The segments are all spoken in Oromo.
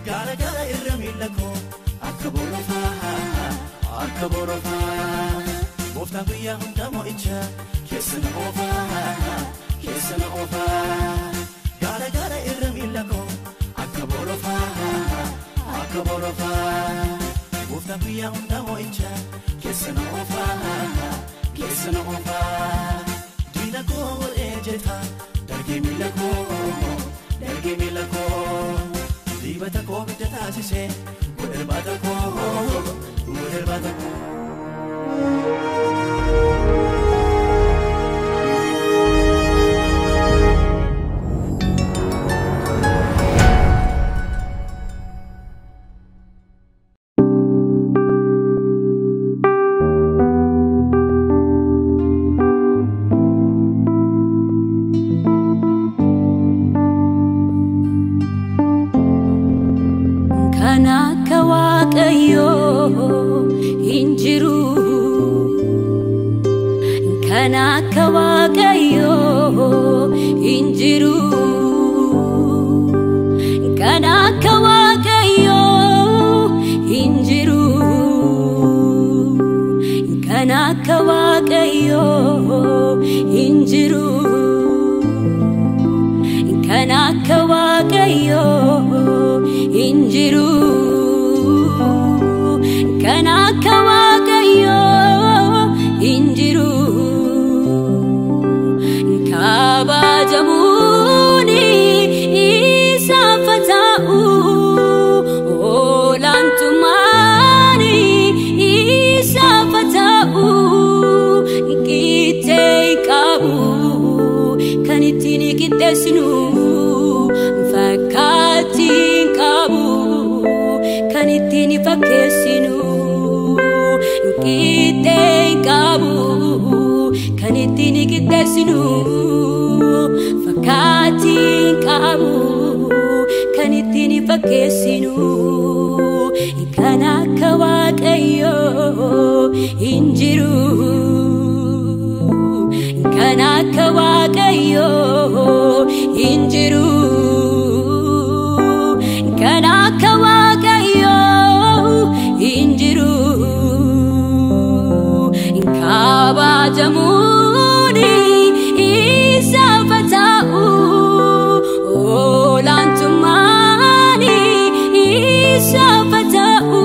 Gaara gaara irra miila koo akka borofaa akka borofaa. Gooftaan guyyaa hunda mo'icha keessa na oofaa keessa na oofaa. Gaara gaara irra miila koo akka borofaa akka borofaa. Gooftaan guyyaa hunda mo'icha keessa na oofaa keessa na oofaa. Diina koo ejjeta dargee miila koo dargee miila koo. Dibata koo bidda taasisee godherbaata koo godherbaata koo. Kan akka Waaqayyoo hin jiru. Kan akka Waaqayyoo hin jiru. Kan akka Waaqayyoo hin jiru. Kan akka Waaqayyoo hin jiru. Kan akka Waaqayyoo hin jiru. Kan akka Waaqayyoo hin jiru. Kabajamuun isaaf haa ta'u, olaantummaan isaaf haa ta'u, qixxee hin qabu kan ittiin qixxeessinu, fakkaattii hin qabu kan ittiin fakkeessinu, qixxee hin qabu kan ittiin qixxeessinu, fakkaattii hin qabu kan ittiin fakkeessinu. Kan akka Waaqayyoo hin jiru. Kan akka Waaqayyoo hin jiru. Kan akka Waaqayyoo hin jiru. Kabajamuun isaaf haa ta'u, olaantummaan isaaf haa ta'u,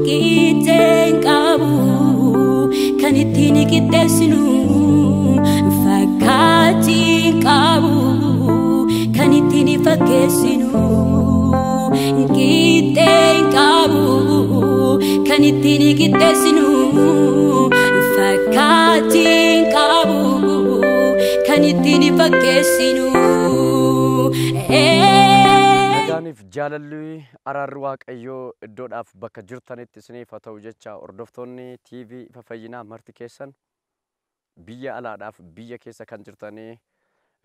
qixxee hin qabu kan ittiin qixxeessinu, fakkaattii hin qabu kan ittiin fakkeessinu, qixxee hin qabu kan ittiin qixxeessinu, fakkaattii hin qabu kan ittiin fakkeessinu. Nagaaniif jaalalli araarri Waaqayyoo iddoodhaaf bakka jirtanitti isiniif haa ta'u jecha hordoftoonni TV Ifa Fayyinaa marti keessan biyya alaadhaaf biyya keessa kan jirtanii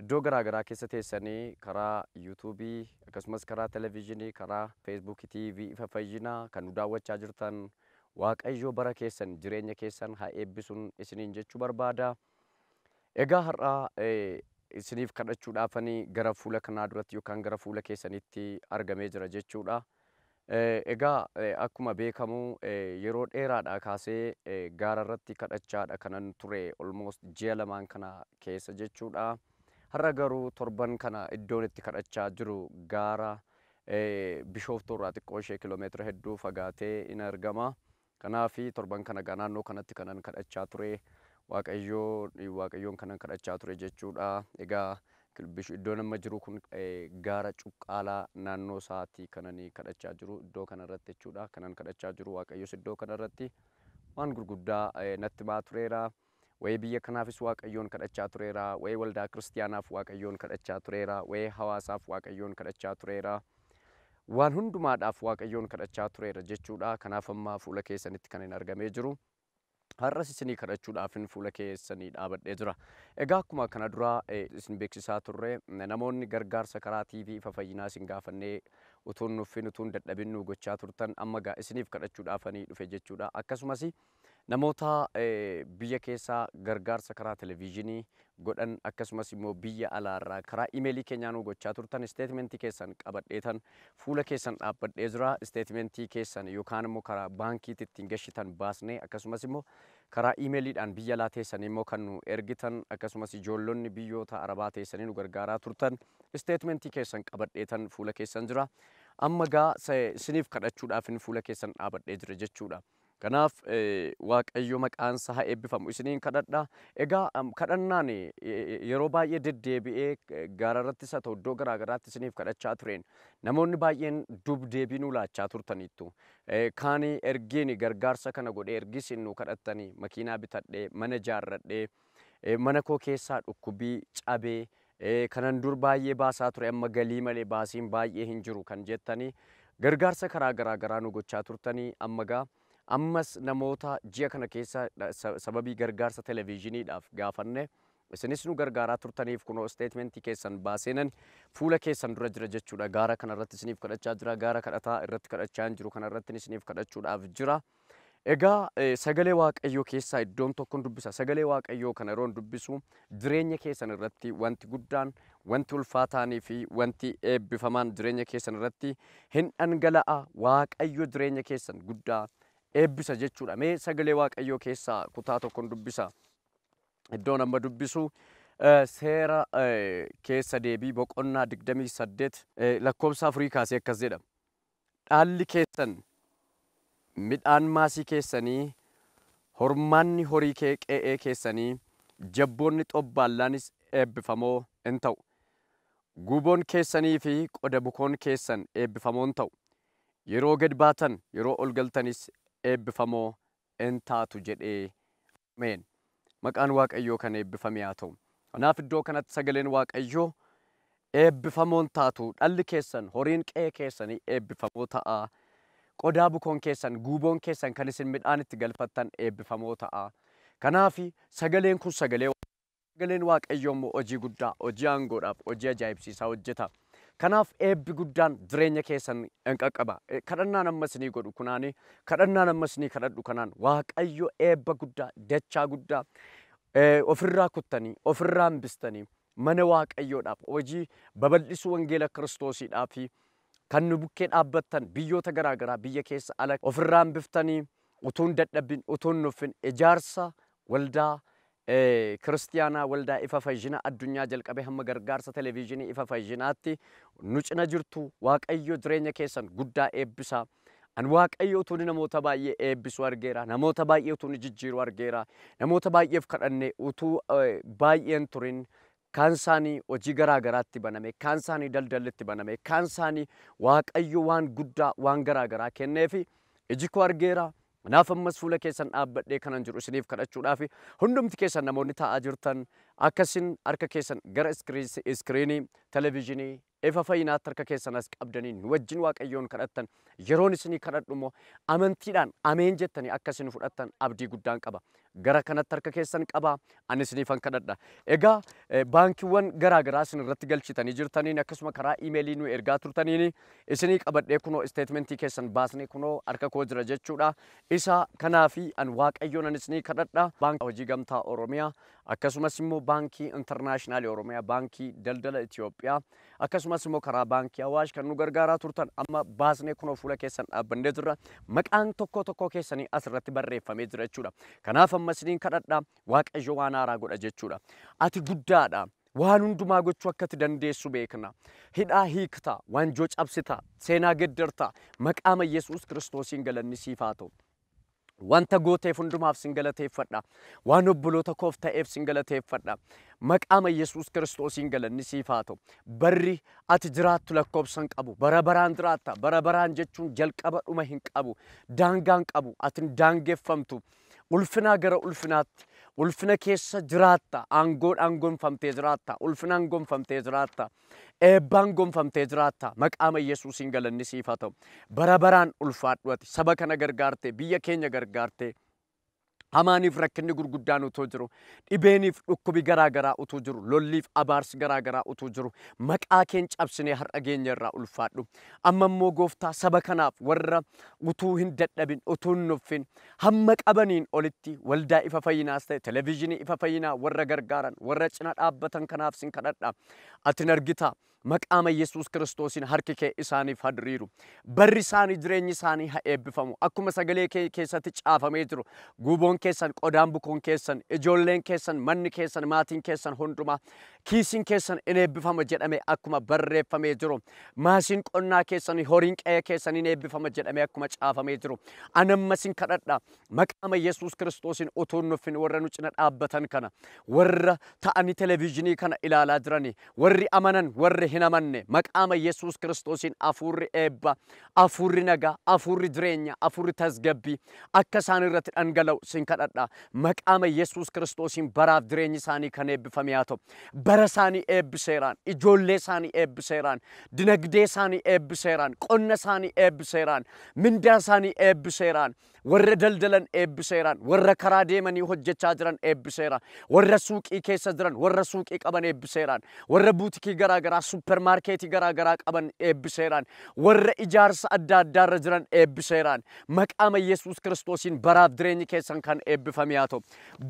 iddoo garaagaraa keessa teessanii karaa yuutuubii akkasumas karaa televezyiinii karaa feesbuukii TV Ifa Fayyinaa kan nu daawwachaa jirtan Waaqayyoo bara keessan jireenya keessan haa eebbisuun isiniin jechuu barbaada. Egaa har'aa isiniif kadhachuudhaafanii gara fuula kanaa duratti yookaan gara fuula keessanitti argamee jira jechuudha. Egaa akkuma beekamu yeroo dheeraadhaa kaasee gaara irratti kadhachaadha kanan ture almost ji'a lamaan kana keessa jechuudha. Har'a garuu torban kana iddoon itti kadhachaa jiru gaara Bishooftuu irraa xiqqoo ishee kiiloomeetira hedduu fagaatee in argama. Kanaaf torban kana naannoo kanatti kanan kadhachaa ture. Waaqayyoon kanan kadhachaa ture jechuudha. Egaa iddoon amma jiru kun gaara Cuqqaalaa naannoo isaatii kananii kadhachaa jiru iddoo kanarratti jechuudha. Kanan kadhachaa jiru Waaqayyos iddoo kanarratti waan gurguddaa natti himaa tureera. Wayii biyya kanaafis Waaqayyoon kadhachaa tureera. Wayii waldaa kiristiyaanaaf Waaqayyoon kadhachaa tureera. Wayii hawaasaaf Waaqayyoon kadhachaa tureera. Waan hundumaadhaaf Waaqayyoon kadhachaa tureera jechuudha. Kanaaf amma fuula keessanitti kan hin argamee jiru. Har'as isinii kadhachuudhaafin fuula keessanii dhaabadhee jira. Egaa akkuma kana duraa isin beeksisaa turre namoonni gargaarsa karaa TV Ifa Fayyinaa isin gaafannee utuun nuffin utuun dadhabin nu gochaa turtan amma gaa isiniif kadhachuudhaafanii dhufe jechuudha. Akkasumas Namoota biyya keessaa gargaarsa karaa televezyiinii godhan akkasumas immoo biyya alaarraa karaa imeelii keenyaa nu gochaa turtan isteetimentii keessan qabadheetan fuula keessan dhaabbadhee jira. Isteetimentii keessan yookaan immoo karaa baankiitti ittiin gashitan baasnee akkasumas immoo karaa imeeliidhaan biyya alaa teessanii immoo kan nu ergitan akkasumas ijoollonni biyyoota arabaa teessanii nu gargaaraa turtan isteetimentii keessan qabadheetan fuula keessan jira. Amma gaa isiniif kadhachuudhaafin fuula keessan dhaabadhee jira jechuudha. Kanaaf Waaqayyo maqaan isaa haa eebbifamu isiniin kadhadha. Egaa kadhannaan yeroo baay'ee deddeebi'ee gaara irrattis haa ta'u iddoo garaa garaatti isiniif kadhachaa tureen namoonni baay'een dub deebii nu laachaa turtaniittu. Kaan ergiin gargaarsa kana godhee ergis nu kadhattanii makiinaa bitadhee mana ijaarradhee mana koo keessaa dhukkubii cabee kanan dur baay'ee baasaa ture amma galii malee baasiin baay'ee hin jiru kan jettanii gargaarsa karaa garaa garaa nu gochaa turtanii amma gaa ammas namoota ji'a kana keessa sababii gargaarsa televezyiiniidhaaf gaafanne isinis nu gargaaraa turtaniif kunoo isteetimentii keessan baaseenan fuula keessan dura jira jechuudha. Gaara kanarratti isiniif kadhachaa jira. Gaara kadhataa irratti kadhachaa hin jiru kanarratti isiniif kadhachuudhaaf jira. Egaa sagalee Waaqayyoo keessaa iddoon tokkoon dubbisa. Sagalee Waaqayyoo kana yeroon dubbisu jireenya keessan irratti wanti guddaan, wanti ulfaataanii fi wanti eebbifamaan jireenya keessan irratti hin dhangala'a. Waaqayyo jireenya keessan guddaa eebbisa jechuudha. Mee sagalee Waaqayyoo keessaa kutaa tokkoon dubbisa. Iddoon amma dubbisu seera keessa deebii boqonnaa 28 lakkoofsa 4 kaasee akkas jedha. Dhaalli keessan midhaan maasii keessanii, hormaanni horii qe'ee keessanii, jabboonni xobbaallaanis eebbifamoo hin ta'u. Guuboon keessanii fi qoda bukoon keessan eebbifamoo hin ta'u. Yeroo gad baatan, yeroo ol galtanis eebbifamoo hin taatu jedhee ameen. Maqaan Waaqayyoo kan eebbifame haa ta'u. Kanaaf iddoo kanatti sagaleen Waaqayyoo eebbifamoon taatu, dhalli keessan, horiin qe'ee keessanii eebbifamoo ta'a. Qodaa bukoon keessan, guuboon keessan kan isin midhaan itti galfattan eebbifamoo ta'a. Kanaaf sagaleen kun sagaleen Waaqayyoo immoo hojii guddaa, hojii aangoodhaaf, hojii ajaa'ibsiisaa hojjeta. Kanaaf eebbi guddaan jireenya keessan hin qaqqaba. Kadhannaan amma isinii godhu kunaani, kadhannaan amma isinii kadhadhu kanaan Waaqayyo eebba guddaa, dachaa guddaa ofirraa kuttanii, ofirraa hambistanii mana Waaqayyoodhaaf, hojii babal'isuu wangeela Kiristoosiidhaaf kan nu bukkee dhaabbattan biyyoota garaa garaa biyya keessa ala ofirraa hambiftanii utuun dadhabin, utuun nuffin ijaarsa waldaa kiristiyaanaa waldaa ifa fayyinaa addunyaa jalqabee hamma gargaarsa televezyiinii ifa fayyinaatti nu cina jirtu. Waaqayyo jireenya keessan guddaa eebbisa. An Waaqayyo utuun namoota baay'ee eebbisu argeera. Namoota baay'ee utuun jijjiiru argeera. Namoota baay'eef kadhanne utuu baay'een turin kaan isaanii hojii garaa garaatti baname, kaan isaanii daldallitti baname, kaan isaanii Waaqayyo waan guddaa waan garaa garaa kenneefi iji koo argeera. Kanaaf ammas fuula keessan dhaabbadhee kanan jiru isiniif kadhachuudhaaf hundumti keessan namoonni taa'aa jirtan akkasin harka keessan gara iskiriinii televezyiinii ifa fayyinaatti harka keessan as qabdanii nu wajjin Waaqayyoon kadhattan yeroon isinii kadhadhu immoo amantiidhaan ameen jettanii akkasin fudhattan abdii guddaan qaba. Gara kanatti harka keessan qaba, ani isiniifan kadhadha. Egaa baankiiwwan garaa garaa isin irratti galchitanii jirtaniin akkasuma karaa imeelii nu ergaa turtaniin isinii qabadhee kunoo isteetimentii keessan baasnee kunoo harka koo jira jechuudha. Isa kanaafi an Waaqayyoon an isinii kadhadha. Baankii Hojii Gamtaa Oromiyaa akkasumas immoo Baankii Intarnaashinaalii Oromiyaa, Baankii Daldala Itoophiyaa akkasumas immoo karaa Baankii Awaash kan nu gargaaraa turtan amma baasnee kunoo fuula keessan dhaabbannee jirra. Maqaan tokko tokko keessanii asirratti barreeffamee jira jechuudha. Kanaaf amma isiniin kadhadha, Waaqayyo waan haaraa godha jechuudha. Ati guddaadha. Waan hundumaa gochuu akka ati dandeessu beekna. Hidhaa hiikta, waanjoo cabsita, seenaa geddarta. Maqaama Yesuus Kiristoosiin galanni siif haa ta'u. Wanta gooteef hundumaaf sin galateeffadha. Waan obboloota koof ta'eef sin galateeffadha. Maqaama Yesuus Kiristoosiin galanni siif haa ta'u. Barri ati jiraattu lakkoofsa hin qabu. Bara baraan jiraatta. Bara baraan jechuun jalqaba dhuma hin qabu. Daangaa hin qabu. Ati hin daangeffamtu. Ulfinaa gara ulfinaatti. Ulfina keessa jiraatta. Aangoodhaan gonfamtee jiraatta. Ulfinaan gonfamtee jiraatta. Eebbaan gonfamtee jiraatta. Maqaama Yesuusiin galanni siif haa ta'u. Bara baraan ulfaadhu ati. Saba kana gargaarte, biyya keenya gargaarte, Hamaaniif rakkinni gurguddaan utuu jiru, dhibeeniif dhukkubi garaa garaa utuu jiru, lolliif abaarsi garaa garaa utuu jiru, maqaa keen cabsinee har'a geenya irraa ulfaadhu. Amma immoo gooftaa saba kanaaf warra utuu hin dadhabin, utuu hin nuffin, hamma qabaniin olitti waldaa ifa fayyinaas ta'e televezyiinii ifa fayyinaa warra gargaaran, warra cina dhaabbatan kanaaf sin kadhadha. Ati argita. Maqaama Yesuus Kiristoosiin harki kee isaaniif haa diriiru. Barri isaanii jireenyi isaanii haa eebbifamu. Akkuma sagalee kee keessatti caafamee jiru guuboon keessan, qodaan bukoon keessan, ijoolleen keessan, manni keessan, maatiin keessan hundumaa kiisiin keessan in eebbifama jedhame akkuma barreeffamee jiru. Maasiin qonnaa keessanii, horiin qe'ee keessanii in eebbifama jedhame akkuma caafamee jiru. Anamma sin kadhadha. Maqaama Yesuus Kiristoosiin utuu hin nuffin warra nu cina dhaabbatan kana, warra ta'anii televezyiinii kana ilaalaa jirani, warri amanan, warri hin amanne, maqaama Yesuus Kiristoosiin hafuurri eebba, hafuurri nagaa, hafuurri jireenya, hafuurri tasgabbii akka isaan irratti dhangala'u sin kadhadha. Maqaama Yesuus Kiristoosiin baraaf jireenyi isaanii kan eebbifame haa ta'u. Bara isaanii eebbiseeraan, ijoollee isaanii eebbiseeraan, dinagdee isaanii eebbiseeraan, qonna isaanii eebbiseeraan, mindaa isaanii eebbiseeraan, warra daldalan eebbiseeraan, warra karaa deemanii hojjechaa jiran eebbiseeraan, warra suuqii keessa jiran, warra suuqii qaban eebbiseeraan, warra buutikii garaa garaa, suppermaarkeetii garaa garaa qaban eebbiseeraan, warra ijaarsa adda addaarra jiran eebbiseeraan, maqaama Yesuus Kiristoosiin baraaf jireenyi keessan kan eebbifame haa ta'u.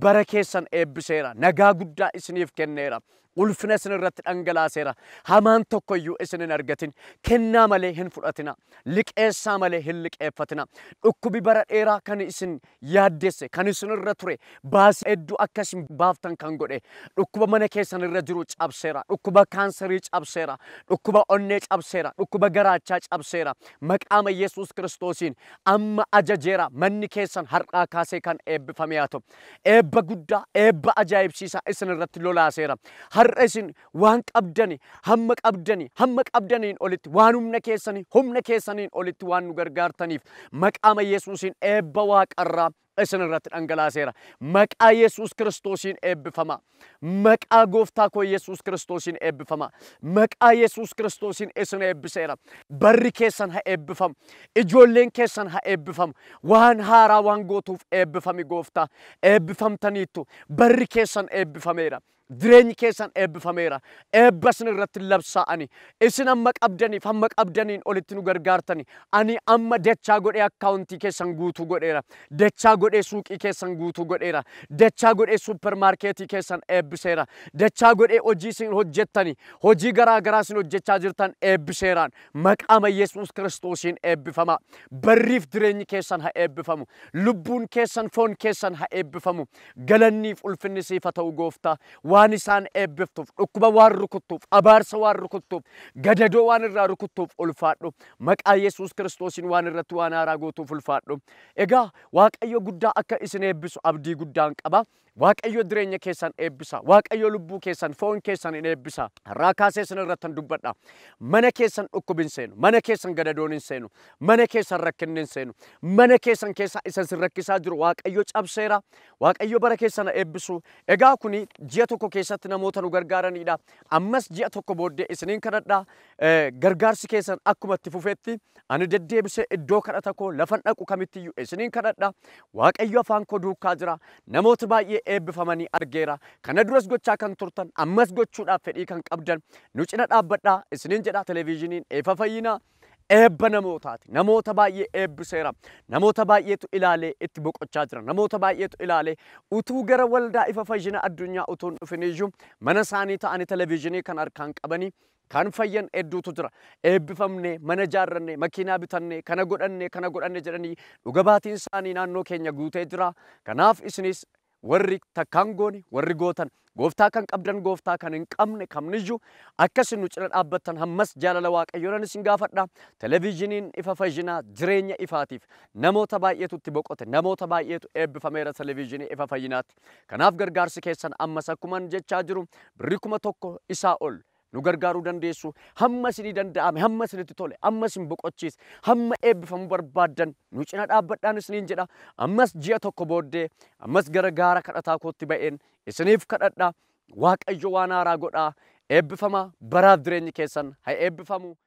Bara keessan eebbiseera, nagaa guddaa isiniif kenneera. Ulfina isin irratti dhangalaaseera. Hamaan tokko iyyuu isin hin argatin. Kennaa malee hin fudhatina. Liqeessaa malee hin liqeeffatina. Dhukkubi bara dheeraa kan isin yaaddesse, kan isin irra ture, baasii hedduu akka isin baaftan kan godhe, dhukkuba mana keessan irra jiru cabseera. Dhukkuba kaansarii cabseera. Dhukkuba onnee cabseera. Dhukkuba garaachaa cabseera. Maqaama Yesuus Kiristoosiin amma ajajeera. Manni keessan har'aa kaasee kan eebbifame haa ta'u. Eebba guddaa, eebba ajaa'ibsiisaa isin irratti lolaaseera. Har'a isin waan qabdani, hamma qabdani, hamma qabdaniin olitti, waan humna keessanii, humna keessaniin olitti waan nu gargaartaniif maqaama Yesuusiin eebba waaqarraa isin irratti dhangalaaseera. Maqaa Yesuus Kiristoosiin eebbifama. Maqaa gooftaa koo Yesuus Kiristoosiin eebbifama. Maqaa Yesuus Kiristoosiin isin eebbiseera. Barri keessan haa eebbifamu. Ijoolleen keessan haa eebbifamu. Waan haaraa waan gootuuf eebbifami gooftaa. Eebbifamtaniittu. Barri keessan eebbifameera. Jireenyi keessan eebbifameera. Eebba isin irratti labsaa'ani. Isin amma qabdaniif hamma qabdaniin olitti nu gargaartani. Ani amma dachaa godhee akkaawuntii keessan guutuu godheera. Dachaa godhee suuqii keessan guutuu godheera. Dachaa godhee suppermaarkeetii keessan eebbiseera. Dachaa godhee hojii isin hojjettani, hojii garaa garaa isin hojjechaa jirtan eebbiseeraan. Maqaama Yesuus Kiristoosiin eebbifama. Barriif jireenyi keessan haa eebbifamu. Lubbuun keessan, foon keessan haa eebbifamu. Galanniif ulfinni siif haa ta'u gooftaa. Waan isaan eebbiftuuf, dhukkuba waan rukuttuuf, abaarsa waan rukuttuuf, gadadoo waan irraa rukuttuuf ulfaadhu. Maqaa Yesuus Kiristoosiin waan irratti waan haaraa gootuuf ulfaadhu. Egaa Waaqayyo guddaa akka isin eebbisu abdii guddaan qaba. Waaqayyo jireenya keessan eebbisa. Waaqayyo lubbuu keessan, foon keessan hin eebbisa. Har'aa kaasee isin irratti dubbadha. Mana keessan dhukkubin seenu, mana keessan gadadoon hin seenu, mana keessan rakkinni hin seenu, mana keessan keessa isa isin rakkisaa jiru Waaqayyo cabseera. Waaqayyo bara keessan eebbisu. Egaa kuni ji'a tokko keessatti namoota nu gargaaranidha. Ammas ji'a tokko booddee isiniin kadhadha. Gargaarsi keessan akkuma itti fufetti ani deddeebisee iddoo kadhata koo lafan dhaqu kamittiyyuu isiniin kadhadha. Waaqayyo afaan koo duukaa jira. Namoota baay'ee eebbifamanii argeera. Kana duras gochaa kan turtan, ammas gochuudhaaf fedhii kan qabdan nu cina dhaabbadhaa isiniin jedha. Televezyiiniin Ifa Fayyinaa eebba namootaati. Namoota baay'ee eebbiseera. Namoota baay'eetu ilaalee itti boqochaa jira. Namoota baay'eetu ilaalee utuu gara waldaa Ifa Fayyinaa addunyaa utuu hin dhufin iyyuu mana isaanii ta'anii televezyiinii kan harkaan qabanii kan fayyan hedduutu jira. Eebbifamne, mana ijaarranne, makiinaa bitanne, kana godhanne, kana godhanne jedhanii dhuga baatiin isaanii naannoo keenya guutee jira. Kanaaf isinis warri takkaan goone, warri gootan, gooftaa kan qabdan, gooftaa kan hin qabne kamniyyuu akkasin nu cina dhaabbattan hammas jaalala Waaqayyoon isin gaafadha. Televezyiiniin Ifa Fayyinaa jireenya ifaatiif namoota baay'eetu itti boqote, namoota baay'eetu eebbifameera televezyiinii Ifa Fayyinaatti. Kanaaf gargaarsi keessan ammas akkuman jechaa jiru birrii 1000 isaa ol nu gargaaruu dandeessu. Hamma isinii danda'ame, hamma isinitti tole, hamma isin boqochiise, hamma eebbifamuu barbaaddan nu cina dhaabbadhaan isiniin jedha. Ammas ji'a tokko booddee ammas gara gaara kadhataa kootti ba'een isiniif kadhadha. Waaqayyo waan haaraa godhaa. Eebbifamaa. Baraaf jireenyi keessan haa eebbifamu.